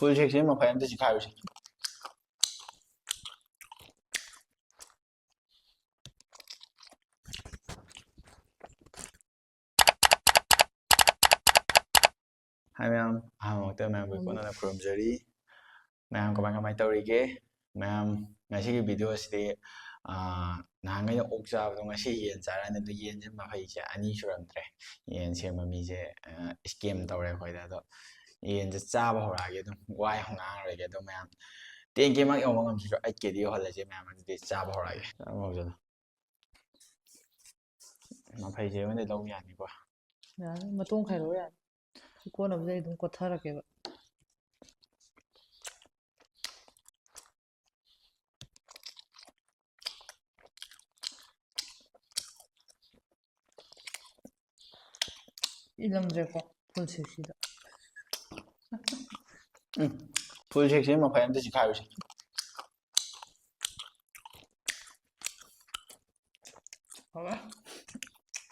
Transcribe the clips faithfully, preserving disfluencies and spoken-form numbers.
ꯐꯨꯜ sexy ꯃꯐꯩ ꯑꯝꯇ ꯆꯤꯈꯥꯏꯔꯨꯁꯦ꯫ ꯍꯥꯏ ꯃꯌꯥꯝ, ꯑꯍꯥꯟꯕꯃꯛꯇ ꯃꯌꯥꯝꯕꯨ ꯎꯝ꯫ ꯀꯣꯟꯅꯅ ꯈꯨꯔꯨꯝꯖꯔꯤ꯫ ꯃꯌꯥꯝ ꯀꯃꯥꯏ ꯀꯃꯥꯏ ꯇꯧꯔꯤꯒꯦ? ꯃꯌꯥꯝ, ꯉꯁꯤꯒꯤ ꯚꯤꯗꯤꯑꯣ ꯑꯁꯤꯗꯤ, ꯑꯥ, ꯅꯍꯥꯟꯈꯩꯅ ꯑꯣꯛ ꯆꯥꯕꯗꯣ ꯉꯁꯤ ꯌꯦꯟ ꯆꯥꯔꯛꯑꯅꯤ꯫ ꯑꯗꯨ ꯌꯦꯟꯁꯦ ꯃꯐꯩꯁꯦ ꯑꯅꯤ ꯁꯨꯔꯝꯗ꯭ꯔꯦ꯫ ꯌꯦꯟ ꯁꯦꯝꯕ ꯃꯤꯁꯦ, ꯑꯥ, scam ꯇꯧꯔꯦ ꯑꯩꯈꯣꯏꯗ꯫ ꯑꯗꯣ ꯌꯦꯟꯁꯦ ꯆꯥꯕ ꯍꯧꯔꯛꯑꯒꯦ ꯑꯗꯨꯝ, ꯋꯥ ꯌꯥꯝ ꯉꯥꯡꯉꯔꯣꯏꯒꯦ꯫ ꯑꯗꯣ ꯃꯌꯥꯝ, ten K ꯃꯛ ꯌꯧꯕ ꯉꯝꯗ꯭ꯔꯁꯨ eight K ꯗꯤ ꯌꯧꯍꯜꯂꯁꯦ ꯃꯌꯥꯝ꯫ ꯑꯗꯨꯗꯤ ꯆꯥꯕ ꯍꯧꯔꯛꯑꯒꯦ꯫ ꯆꯥꯕ ꯍꯧꯖꯤꯜꯂꯣ꯫ ꯃꯐꯩꯁꯦ ꯑꯩꯉꯣꯟꯗ ꯂꯧ ꯌꯥꯅꯤꯀꯣ꯫ ꯌꯥꯅꯤ, ꯃꯇꯣꯡ ꯈꯥꯏꯔꯛꯑꯣ ꯌꯥꯅꯤ꯫ ꯁꯤ ꯀꯣꯟꯅꯕꯗ ꯑꯩ ꯑꯗꯨꯝ ꯀꯣꯠꯊꯔꯛꯀꯦꯕ꯫ ꯏꯂꯝꯗ꯭ꯔꯦꯀꯣ, ꯐꯨꯜ ꯁꯦꯛꯁꯤꯗ꯫ ꯎꯝ, ꯐꯨꯜ ꯁꯦꯛꯁꯤ ꯃꯐꯩ ꯑꯝꯇ ꯆꯤꯈꯥꯏꯔꯨꯁꯦ꯫ ꯍꯥꯎꯋꯦ꯫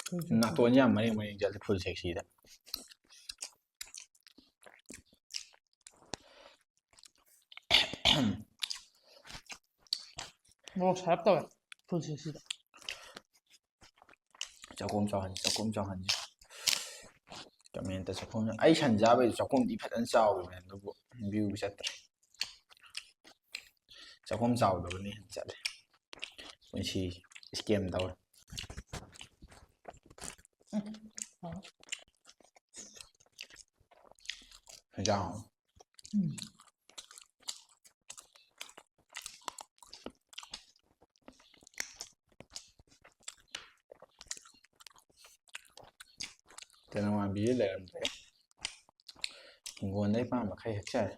ꯐꯨꯜ ꯁꯦꯛꯁꯤꯗ꯫ ꯅꯥꯇꯣꯟꯁꯦ ꯌꯥꯝ ꯃꯔꯦꯡ ꯃꯔꯦꯡ ꯆꯠꯂꯦ ꯐꯨꯜ ꯁꯦꯛꯁꯤꯗ꯫ ꯃꯣꯔꯣꯛ ꯁꯥꯔꯞ ꯇꯧꯋꯦ ꯐꯨꯜ ꯁꯦꯛꯁꯤꯗ꯫ ꯆꯥꯛꯈꯣꯝ ꯆꯥꯎꯍꯟꯁꯤ, ꯆꯥꯛꯈꯣꯝ ꯆꯥꯎꯍꯟꯁꯤ꯫ ꯀꯃꯦꯟꯇ ꯆꯥꯛꯈꯣꯝ, ꯑꯩ ꯁꯟ ꯆꯥꯕꯩꯗꯤ ꯆꯥꯛꯈꯣꯝꯗꯤ ꯐꯖꯅ ꯆꯥꯎꯈꯤꯕꯅꯦ, ꯑꯗꯨꯕꯨ view ꯆꯠꯇ꯭ꯔꯦ꯫ ꯆꯥꯛꯈꯣꯝ ꯆꯥꯎꯗꯕꯅ ꯍꯦꯟꯅ ꯆꯠꯂꯦ꯫ ꯄꯨꯟꯁꯤ scam ꯇꯧꯔꯦ꯫ ꯍꯦꯟꯖꯥꯡ꯫ ꯎꯝ꯫ ꯇꯦꯅꯧꯋꯥꯟꯕꯤꯁꯦ ꯂꯩꯔꯝꯗ꯭ꯔꯦ꯫ ꯍꯤꯡꯒꯣꯜꯗꯩ ꯄꯥꯟꯕ ꯈꯔ ꯍꯦꯛꯆꯔꯦ꯫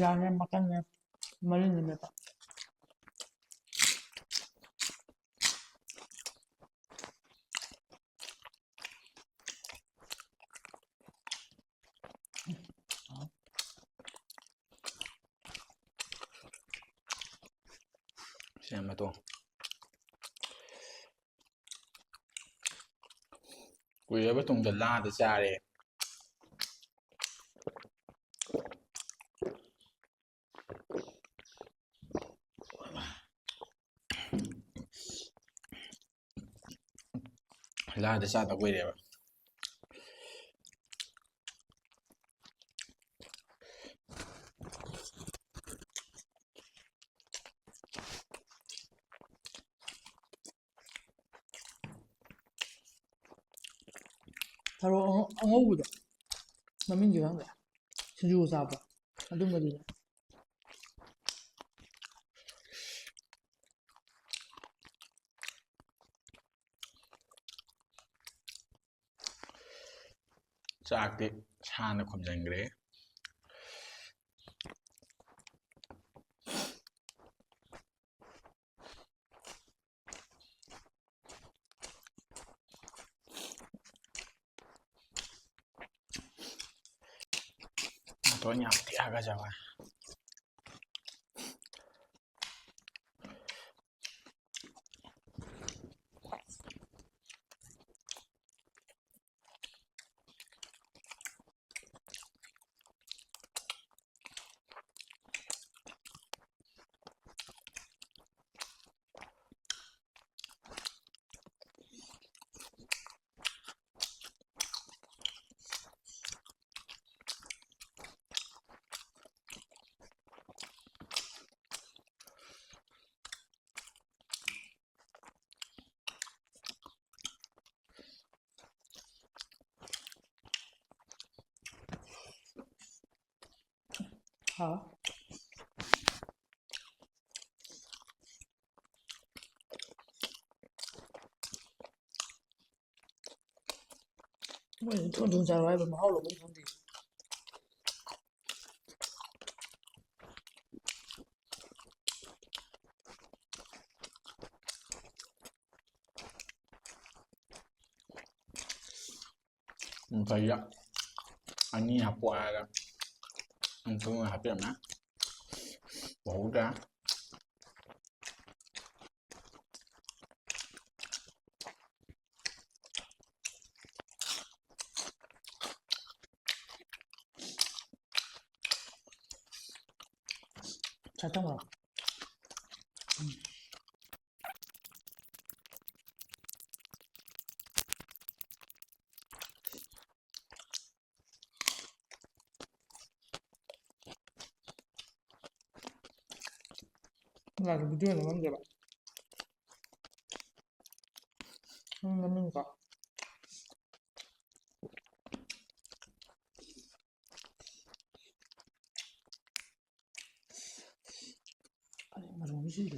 ꯌꯥꯅꯦ, ꯃꯈꯜꯅꯦ, ꯃꯔꯤꯟꯒꯤ ꯃꯦꯠꯄ꯫ ꯁꯦꯝꯕꯗꯣ ꯀꯨꯏꯔꯕ ꯇꯨꯡꯗ ꯂꯥꯗ ꯆꯥꯔꯦ꯫ ꯂꯥꯗ ꯆꯥꯗ ꯀꯨꯏꯔꯦꯕ꯫ ꯊꯔꯣ ꯑꯉꯧ-, ꯑꯉꯧꯕꯗꯣ, ꯃꯃꯤꯡꯗꯤ ꯈꯪꯗꯦ꯫ ꯁꯤꯡꯖꯨ ꯆꯥꯕ ꯑꯗꯨꯝꯕꯗꯨꯅꯦ꯫ ꯆꯥꯛꯇꯤ ꯁꯥꯅ ꯈꯨꯝꯖꯤꯟꯈ꯭ꯔꯦ꯫ ꯃꯇꯣꯟ ꯌꯥꯝ ꯊꯤ ꯍꯥꯒꯠꯆꯕ꯫ ꯍꯥꯎ꯫ ꯃꯣꯏ ꯊꯨꯅ ꯊꯨꯅ ꯆꯥꯔꯣ ꯍꯥꯏꯕ ꯃꯍꯥꯎ ꯂꯧꯕꯝ ꯈꯪꯗꯦ꯫ ꯐꯩꯌꯦ꯫ ꯑꯅꯤ ꯍꯥꯞꯄꯣ ꯍꯥꯏꯔꯒ ꯑꯅꯤ ꯍꯥꯞꯄꯤꯔꯝꯃꯦ꯫ ꯎꯍꯧꯗ꯭ꯔꯦ꯫ ꯆꯥꯊꯣꯛꯈ꯭ꯔꯣ꯫ ꯂꯥꯏꯁꯨ ꯚꯤꯗꯤꯑꯣ ꯅꯝꯃꯝꯗꯦꯕ꯫ ꯅꯪ ꯅꯝꯅꯤꯡꯕ꯭ꯔꯣ? ꯑꯩ ꯃꯔꯨꯝꯁꯤꯗꯣ꯫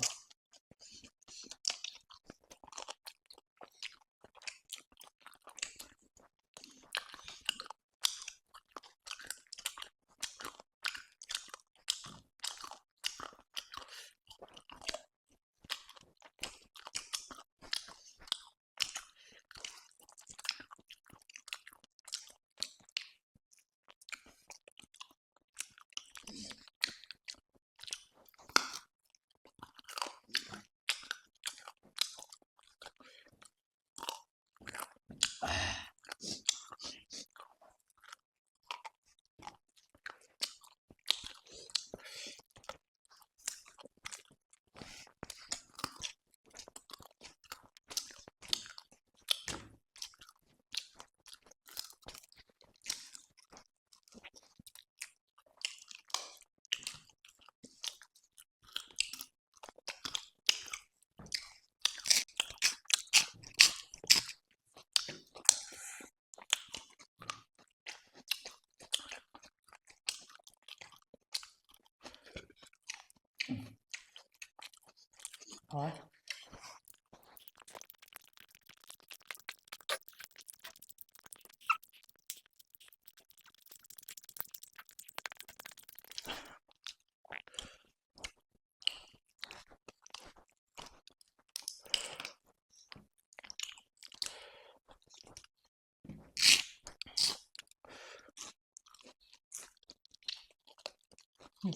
ꯍꯥꯎꯋꯦ꯫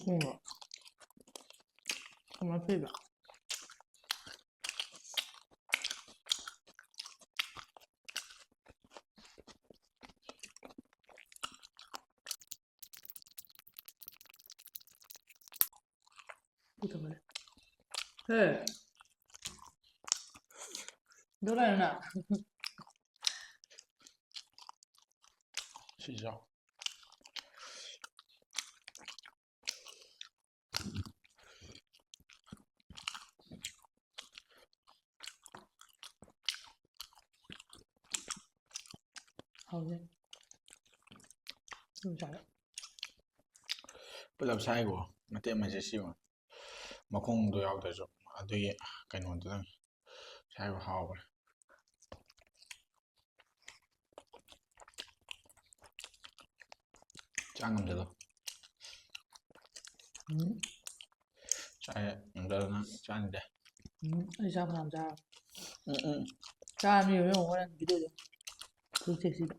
ꯊꯣꯡꯕ꯫ ꯀꯃꯥꯏ ꯊꯣꯡꯏꯕ? ꯍꯦ꯫ ꯗꯣꯂꯥꯏꯅ꯫ ꯁꯤꯖꯥꯎ꯫ ꯍꯥꯎꯅꯦ꯫ ꯑꯗꯨꯝ ꯆꯥꯔꯦ꯫ ꯄꯨꯂꯞ ꯁꯥꯏꯒꯣ꯫ ꯃꯇꯦꯛ ꯃꯆꯦꯠ ꯁꯤꯕ꯫ ꯃꯈꯣꯡꯗꯣ ꯌꯥꯎꯗ꯭ꯔꯁꯨ ꯑꯗꯨꯒꯤ ꯀꯩꯅꯣꯗꯨꯗꯪ ꯁꯥꯏꯕ ꯍꯥꯎꯕ꯭ꯔꯥ? ꯆꯥ ꯉꯝꯗꯦꯗꯣ꯫ ꯎꯝ꯫ ꯆꯥ ꯉꯝꯗꯦꯗꯣ ꯅꯪ ꯆꯥꯅꯤꯡꯗꯦ꯫ ꯎꯝ, ꯑꯩ ꯆꯥ ꯐꯅꯌꯥꯝ ꯆꯥꯔꯦ꯫ ꯎꯝ, ꯎꯝ꯫ ꯆꯥꯔꯅꯤ ꯌꯦꯡꯉꯣ ꯍꯣꯔꯦꯟ ꯚꯤꯗꯤꯑꯣꯗ꯫ ꯐꯨꯜ ꯁꯦꯛꯁꯤꯗ꯫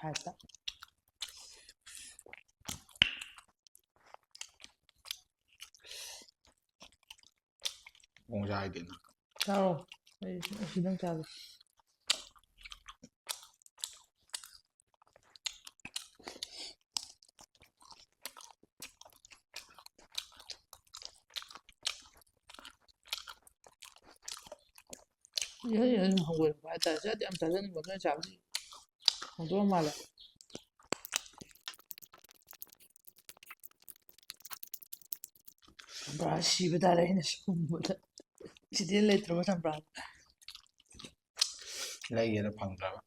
ꯁꯥꯏꯠꯇ꯫ ꯃꯑꯣꯡ ꯆꯥꯏꯗꯦꯅ꯫ ꯆꯥꯔꯣ꯫ ꯑꯩ ꯁꯤꯗꯪ ꯆꯥꯒꯦ꯫ ꯏꯍꯩ ꯍꯩ ꯍꯧꯒꯠꯂꯛꯄ ꯍꯥꯏꯇꯥꯔꯦ꯫ ꯆꯥꯗꯤ ꯌꯥꯝ ꯆꯥꯖꯅꯤꯡꯕ ꯅꯣꯏ ꯆꯥꯕꯗꯤ ꯍꯧꯗꯣꯛꯑ ꯃꯥꯜꯂꯦ꯫ ꯆꯝꯄ꯭ꯔꯥ ꯁꯤꯕ ꯇꯥꯔꯦ ꯑꯩꯅ ꯁꯨꯝꯕꯗ꯫ ꯁꯤꯗꯤ ꯂꯩꯇ꯭ꯔꯕ ꯆꯝꯄ꯭ꯔꯥ? ꯂꯩꯒꯦꯅ ꯐꯪꯗ꯭ꯔꯕ꯫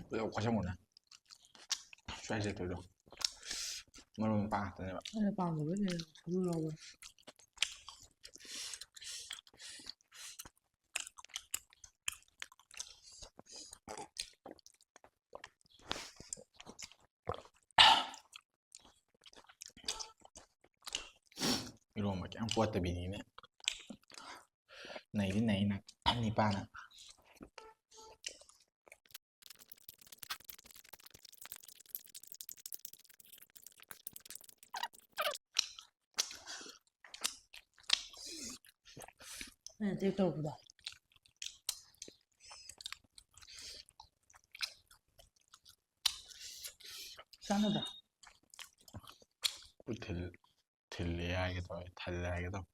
ꯄꯨꯂꯞ ꯈꯣꯠꯆꯟꯕꯅꯦ꯫ ꯁ꯭ꯋꯥꯏ ꯆꯠꯇꯣꯏꯗꯣ꯫ ꯃꯔꯨꯞ ꯃꯄꯥꯡ ꯉꯥꯛꯇꯅꯦꯕ꯫ ꯑꯩꯅ ꯄꯥꯝꯗꯕꯩꯅꯦ ꯁꯔꯨ ꯌꯥꯎꯕ꯫ ꯏꯔꯣꯝꯕ ꯀꯌꯥꯝ ꯄꯣꯠꯇꯕꯤꯅꯤꯅꯦ꯫ ꯅꯩꯗꯤ ꯅꯩ ꯅꯪ ꯅꯤꯄꯥꯅ꯫ ꯑꯩꯅ ꯇꯦꯛ ꯇꯧꯔꯛꯄꯗꯣ꯫ ꯆꯥꯟꯅꯗ꯭ꯔꯥ? ꯊꯤꯜ-, ꯊꯤꯜꯂꯦ ꯍꯥꯏꯒꯦ ꯇꯧꯋꯦ, ꯊꯜꯂꯦ ꯍꯥꯏꯒꯦ ꯇꯧꯋꯦ꯫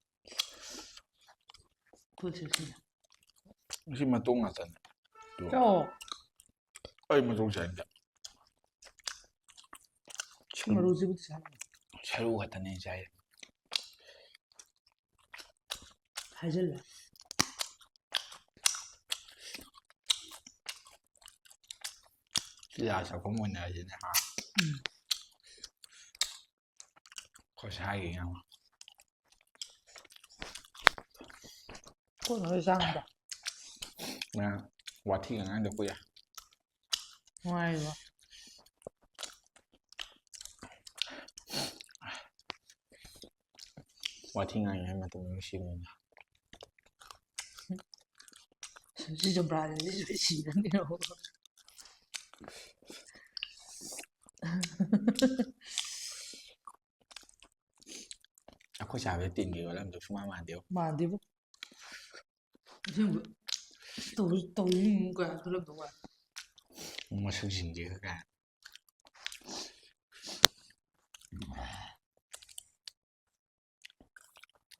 ꯈꯨꯠꯁꯦ ꯁꯤꯗ꯫ ꯁꯤ ꯃꯇꯣꯡ ꯉꯥꯛꯇꯅꯦ꯫ ꯑꯗꯨ ꯆꯥꯎ꯫ ꯑꯩ ꯃꯇꯣꯡ ꯆꯥꯅꯤꯡꯗꯦ꯫ ꯁꯤ ꯃꯔꯨꯁꯤꯕꯨꯗꯤ ꯆꯥꯅꯤꯡꯉꯤ꯫ ꯁꯔꯨ ꯈꯛꯇꯅꯦ ꯑꯩ ꯆꯥꯏꯁꯦ꯫ ꯍꯥꯏꯖꯜꯂꯦ꯫ ꯆꯤꯟꯖꯥꯛ ꯆꯥꯛꯈꯨꯝ ꯑꯣꯏꯅ ꯍꯥꯏꯁꯤꯅꯦ, ꯍꯥ? ꯎꯝ꯫ ꯑꯩꯈꯣꯏ ꯁꯥꯏꯒꯤ ꯌꯥꯝ꯫ ꯀꯣꯟꯅ ꯂꯣꯏ ꯆꯥ ꯉꯝꯕ꯫ ꯃꯌꯥꯝ ꯋꯥꯊꯤꯒ ꯉꯥꯡꯗ ꯀꯨꯏꯔꯦ꯫ ꯅꯨꯡꯉꯥꯏꯔꯤꯕꯣ? ꯋꯥꯊꯤ ꯉꯥꯡꯉꯤꯉꯩ ꯃꯇꯝꯗ ꯅꯨꯡꯁꯤꯕꯅꯤꯗ꯫ ꯁꯤ ꯆꯝꯄ꯭ꯔꯥꯁꯤꯗꯤ ꯁꯤꯔꯅꯤ꯫ ꯑꯩꯈꯣꯏ ꯆꯥꯕꯗ ꯇꯤꯟꯒ ꯌꯣꯠꯂꯝꯗꯧ ꯁꯨꯡꯃꯥꯟ ꯃꯥꯟꯗꯦꯕꯣ꯫ ꯃꯥꯟꯗꯦꯕꯣ꯫ ꯑꯁꯦꯡꯕ꯫ ꯇꯧ-, ꯇꯧꯔꯤꯅꯤ ꯀꯥꯏꯅ ꯈꯜꯂꯝꯗꯧ ꯃꯥꯜꯂꯦ꯫ ꯃꯁꯛꯁꯤꯡꯁꯤꯒ ꯀꯥꯏ꯫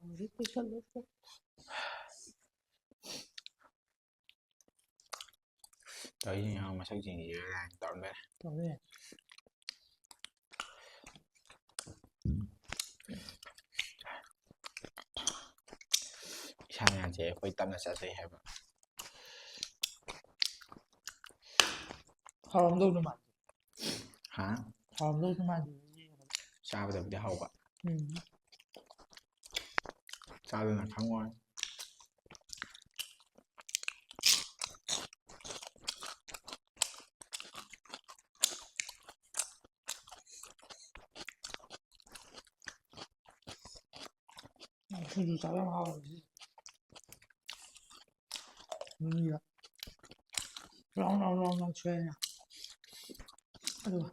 ꯍꯧꯖꯤꯛ ꯀꯨꯏꯁꯜꯂꯛꯇ꯭ꯔꯦ꯫ ꯇꯧꯔꯤꯁꯤꯡ ꯌꯦꯡꯉꯣ, ꯃꯁꯛꯁꯤꯡꯁꯤꯒ ꯀꯥꯏꯅ ꯇꯧꯔꯝꯗꯣꯏꯅꯦ꯫ ꯇꯧꯔꯦ꯫ ꯏꯁꯥꯅ ꯌꯥꯗꯦ, ꯑꯩꯈꯣꯏ ꯇꯞꯅ ꯆꯠꯆꯩ ꯍꯥꯏꯕ꯫ ꯍꯥꯎꯔꯝꯗꯧꯗꯤ ꯃꯥꯟꯗꯦ꯫ ꯍꯥ? ꯍꯥꯎꯔꯝꯗꯧꯗꯤ ꯃꯥꯟꯗꯦ꯫ ꯆꯥꯕꯗꯕꯨꯗꯤ ꯍꯥꯎꯕ꯫ ꯎꯝ꯫ ꯆꯥꯗꯅ ꯈꯪꯉꯣꯏ꯫ ꯁꯤꯡꯖꯨ ꯆꯥꯕ ꯌꯥꯝ ꯍꯥꯎꯋꯦ ꯁꯤ꯫ ꯃꯤꯃꯤꯒ ꯔꯥꯎꯟ ꯔꯥꯎꯟ ꯔꯥꯎꯟ ꯔꯥꯎꯟ ꯁꯣꯏꯔꯅꯤ꯫ ꯑꯗꯨꯒ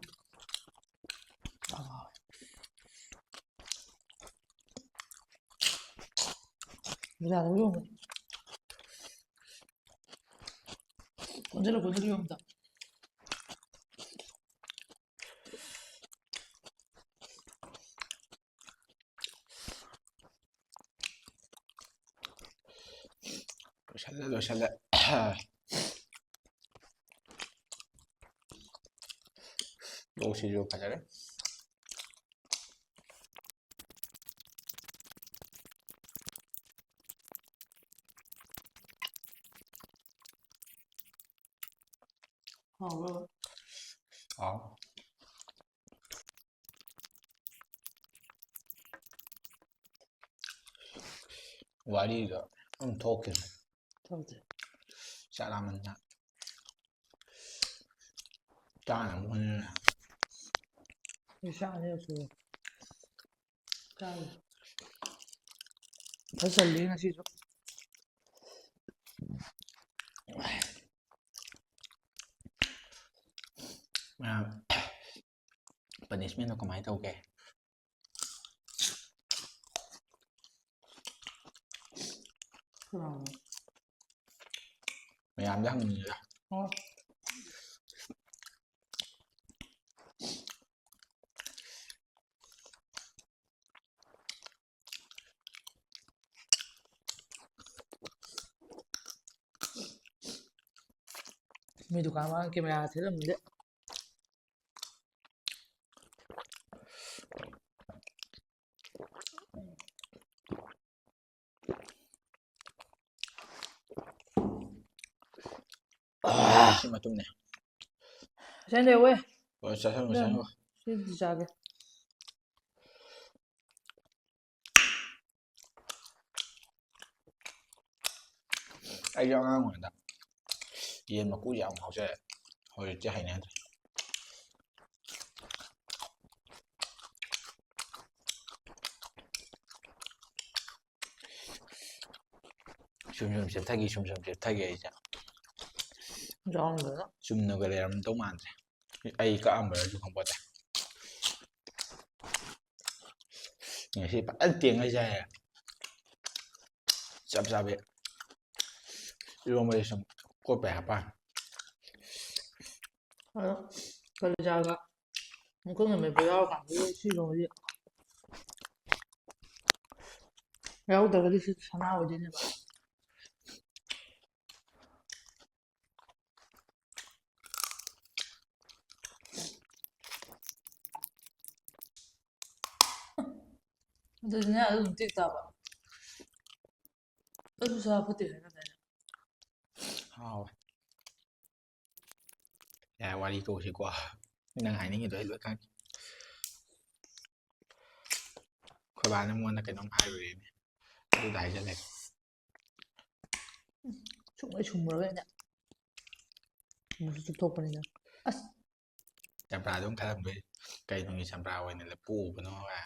ꯌꯥꯝ ꯍꯥꯎꯋꯦ꯫ ꯕꯖꯥꯔꯗ ꯌꯣꯟꯕꯅꯦ꯫ ꯀꯣꯟꯁꯤꯜꯂ ꯀꯣꯟꯁꯤꯜꯂ ꯌꯣꯟꯕꯗꯣ꯫ ꯂꯣꯏꯁꯜꯂꯦ, ꯂꯣꯏꯁꯜꯂꯦ꯫ ꯂꯣꯛꯁꯤꯁꯨ ꯐꯖꯔꯦ꯫ ꯍꯥꯎꯕ꯭ꯔꯣ? ꯍꯥꯎ꯫ ꯋꯥꯔꯤꯒ ꯑꯃꯨꯛ ꯊꯣꯛꯈꯤꯗ꯭ꯔꯦ꯫ ꯊꯣꯛꯇ꯭ꯔꯦ꯫ ꯆꯥꯛ ꯂꯥꯝꯃꯟꯗꯅ꯫ ꯆꯥꯅꯕ ꯍꯣꯠꯅꯔꯦ꯫ ꯑꯩ ꯆꯥꯛ ꯑꯅꯤꯔꯛ ꯁꯨꯔꯦ꯫ ꯆꯥꯔꯦ꯫ ꯐꯖ ꯆꯜꯂꯤ ꯉꯁꯤꯁꯨ꯫ ꯃꯌꯥꯝ, punishment ꯗꯣ ꯀꯃꯥꯏꯅ ꯇꯧꯒꯦ? ꯀꯅꯥꯅꯣ? ꯃꯌꯥꯝꯗ ꯍꯪꯕꯅꯤꯗ꯫ ꯑꯣ꯫ ꯃꯤ ꯗꯨꯀꯥꯟ ꯃꯃꯥꯡ camera ꯊꯦꯠꯂꯝꯕꯗ꯫ ꯁꯤ ꯃꯇꯨꯝꯅꯦ꯫ ꯆꯥꯁꯟꯗꯦ ꯋꯦ꯫ ꯍꯣꯏ, ꯆꯥꯁꯟꯈꯣ, ꯆꯥꯁꯟꯈꯣ꯫ ꯁꯤꯗꯤ ꯆꯥꯒꯦ꯫ ꯑꯩꯁꯨ ꯑꯉꯥꯡ ꯑꯣꯏꯔꯤꯉꯩꯗ ꯌꯦꯟ ꯃꯀꯨꯁꯦ ꯌꯥꯝ ꯉꯥꯎꯖꯩ꯫ ꯍꯧꯖꯤꯛꯇꯤ ꯍꯩꯅꯗ꯭ꯔꯦ꯫ ꯁꯨꯝ ꯁꯨꯝ ꯆꯦꯞꯊꯈꯤ, ꯁꯨꯝ ꯁꯨꯝ ꯆꯦꯞꯊꯈꯤ ꯑꯩꯁꯦ꯫ ꯌꯥꯎꯔꯝꯗ꯭ꯔꯦꯗ꯫ ꯆꯨꯝꯅꯒ ꯂꯩꯔꯝꯗꯧ ꯃꯥꯟꯗ꯭ꯔꯦ꯫ ꯑꯩ ꯀꯛꯑꯝꯕ꯭ꯔꯁꯨ ꯈꯪꯄꯣꯠꯇꯦ꯫ ꯉꯁꯤ ꯐꯖꯅ ꯇꯦꯡꯉ ꯆꯥꯏꯌꯦ꯫ ꯆꯞ ꯆꯥꯕꯤ꯫ ꯏꯔꯣꯝꯕꯁꯦ ꯁꯨꯝ ꯀꯣꯠꯄ ꯍꯥꯞꯄ꯫ ꯑꯗꯣ ꯀꯂꯦꯖꯥꯒ ꯃꯈꯣꯡꯒ ꯃꯦꯠꯄ ꯌꯥꯎꯔꯀꯥꯟꯗ ꯁꯤꯒꯨꯝꯕꯗꯤ ꯌꯥꯎꯗ꯭ꯔꯒꯗꯤ ꯁꯤ ꯁꯅꯥ ꯑꯣꯏꯗꯣꯏꯅꯦꯕ꯫ ꯑꯗꯨꯗꯤꯅꯦ ꯑꯗꯨꯝ ꯇꯤꯛ ꯇꯥꯕ꯫ ꯑꯗꯨ ꯁꯥ ꯐꯠꯇꯦ ꯍꯥꯏꯅꯗꯥꯏꯅꯦ? ꯍꯥꯎꯋꯦ꯫ ꯌꯥꯔꯦ, ꯋꯥꯔꯤ ꯇꯣꯛꯁꯤꯀꯣ꯫ ꯅꯪ ꯍꯥꯏꯅꯤꯡꯉꯤꯗꯣ ꯑꯩ ꯂꯣꯏ ꯈꯪꯉꯦ꯫ ꯑꯩꯈꯣꯏ ꯕꯥꯅ ꯑꯩꯉꯣꯟꯗ ꯀꯩꯅꯣꯝ ꯍꯥꯏꯔꯨꯔꯦꯅꯦ, ꯑꯗꯨꯗ ꯍꯥꯏꯖꯜꯂꯦ꯫ ꯁꯨꯡꯂꯩ ꯁꯨꯝꯃꯨꯔꯒ ꯑꯩꯅ ꯑꯃꯨꯛꯁꯨ ꯆꯨꯞꯊꯣꯛꯄꯅꯤꯅ꯫ ꯑꯁ꯫ ꯆꯝꯄ꯭ꯔꯥꯗꯣ ꯑꯃꯨꯛ ꯊꯛꯑꯝꯗꯣꯏ꯫ ꯀꯩ ꯅꯨꯡꯒꯤ ꯆꯝꯄ꯭ꯔꯥ ꯑꯣꯏꯅ ꯄꯣꯛꯎꯕꯅꯣ ꯍꯥꯏ꯫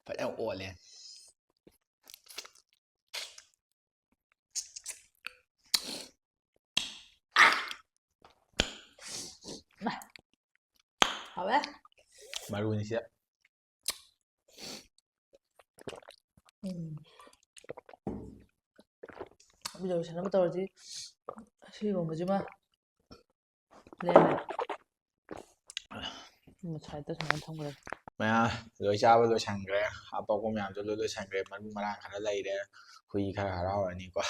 ꯐꯖꯅ ꯑꯣꯠꯂꯦ꯫ ꯍꯥꯎꯋꯦ꯫ ꯃꯔꯨꯅꯤꯁꯦ꯫ ꯎꯝ꯫ ꯂꯣꯏꯁꯟꯅꯕ ꯇꯧꯔꯁꯤ꯫ ꯁꯤꯒꯨꯝꯕꯁꯤꯃ ꯂꯩꯔꯦ꯫ ꯁꯥꯏꯗ ꯁꯨꯃꯥꯏꯅ ꯊꯝꯈ꯭ꯔꯒꯦ꯫ ꯃꯌꯥꯝ ꯂꯣꯏ ꯆꯥꯕ ꯂꯣꯏꯁꯟꯈ꯭ꯔꯦ꯫ ꯑꯄꯣꯛꯄ ꯃꯌꯥꯝꯁꯨ ꯂꯣꯏ ꯂꯣꯏꯁꯟꯈ꯭ꯔꯦ꯫ ꯃꯔꯨ ꯃꯔꯥꯡ ꯈꯔ ꯂꯩꯔꯦ꯫ ꯍꯨꯏ ꯈꯔ ꯍꯔꯥꯎꯔꯅꯤꯀꯣ꯫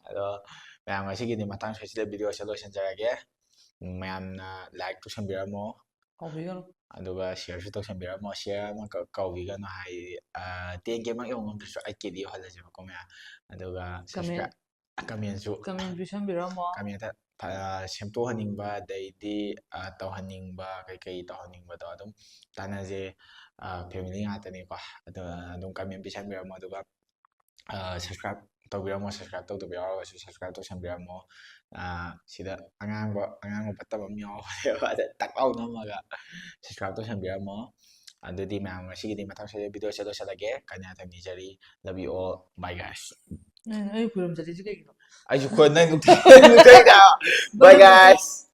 ꯑꯗꯣ ꯃꯌꯥꯝ ꯉꯁꯤꯒꯤꯗꯤ ꯃꯇꯥꯡ ꯁ꯭ꯋꯥꯏꯁꯤꯗ ꯚꯤꯗꯤꯑꯣꯁꯦ ꯂꯣꯏꯁꯤꯟꯖꯔꯒꯦ꯫ ꯃꯌꯥꯝꯅ ꯂꯥꯏꯛ ꯇꯧꯁꯟꯕꯤꯔꯝꯃꯣ꯫ ꯀꯥꯎꯕꯤꯒꯅꯨ꯫ ꯑꯗꯨꯒ ꯁꯤꯌꯔꯁꯨ ꯇꯧꯁꯟꯕꯤꯔꯝꯃꯣ꯫ ꯁꯤꯌꯔ ꯑꯃ ꯀ-, ꯀꯥꯎꯕꯤꯒꯅꯨ ꯍꯥꯏꯗꯤ, ꯑ, ꯇꯦꯟ ꯀꯦꯃꯛ ꯌꯧ ꯉꯝꯗ꯭ꯔꯁꯨ ꯑꯩꯠ ꯀꯦꯗꯤ ꯌꯧꯍꯜꯂꯁꯦꯕꯀꯣ ꯃꯌꯥꯝ꯫ ꯑꯗꯨꯒ ꯀꯃꯦꯟ ꯁꯕꯁꯀ꯭ꯔꯥꯏꯕ, ꯀꯃꯦꯟꯁꯨ ꯀꯃꯦꯟ ꯄꯤꯁꯟꯕꯤꯔꯝꯃꯣ꯫ ꯀꯃꯦꯟꯇ ꯐ-, ꯑ, ꯁꯦꯝꯗꯣꯛꯍꯟꯅꯤꯡꯕ, ꯑꯗꯩꯗꯤ, ꯑ, ꯇꯧꯍꯟꯅꯤꯡꯕ, ꯀꯩꯀꯩ ꯇꯧꯍꯟꯅꯤꯡꯕꯗꯣ ꯑꯗꯨꯝ ꯇꯥꯟꯅꯁꯦ꯫ ꯑ, ꯐꯦꯃꯤꯂꯤ ꯉꯥꯛꯇꯅꯤꯀꯣ꯫ ꯑꯗꯨ ꯑꯗꯨꯝ ꯀꯃꯦꯟ ꯄꯤꯁꯟꯕꯤꯔꯝꯃꯣ꯫ ꯑꯗꯨꯒ, ꯑ, ꯁꯕꯁꯀ꯭ꯔꯥꯏꯕ ꯇꯧꯕꯤꯔꯝꯃꯣ꯫ ꯁꯕꯁꯀ꯭ꯔꯥꯏꯕ ꯇꯧꯗꯕ ꯌꯥꯎꯔꯒꯁꯨ ꯁꯕꯁꯀ꯭ꯔꯥꯏꯕ ꯇꯧꯁꯟꯕꯤꯔꯝꯃꯣ꯫ ꯑ, ꯁꯤꯗ ꯑꯉꯥꯡꯕ, ꯑꯉꯥꯡꯕ ꯕꯇꯝ ꯑꯃ ꯌꯥꯎꯕꯅꯦꯕ, ꯑꯗ ꯇꯛ ꯂꯥꯎ ꯅꯝꯃꯒ ꯁꯕꯁꯀ꯭ꯔꯥꯏꯕ ꯇꯧꯁꯟꯕꯤꯔꯝꯃꯣ꯫ ꯑꯗꯨꯗꯤ ꯃꯌꯥꯝ ꯉꯁꯤꯒꯤꯗꯤ ꯃꯊꯪ ꯁꯣꯏꯗꯅ video ꯁꯦ ꯂꯣꯏꯁꯤꯜꯂꯒꯦ꯫ ꯀꯥꯏꯅ ꯌꯥꯊꯪ ꯅꯤꯖꯔꯤ꯫ Love you all. Bye guys. ꯅꯪ ꯑꯩ ꯈꯨꯔꯨꯝꯖꯔꯤꯁꯦ ꯀꯩꯒꯤꯅꯣ? ꯑꯩꯁꯨ ꯈꯣꯏ ꯅꯪ ꯅꯨꯡꯊꯤꯜ ꯅꯨꯡꯊꯤꯜꯗ꯫ Bye guys.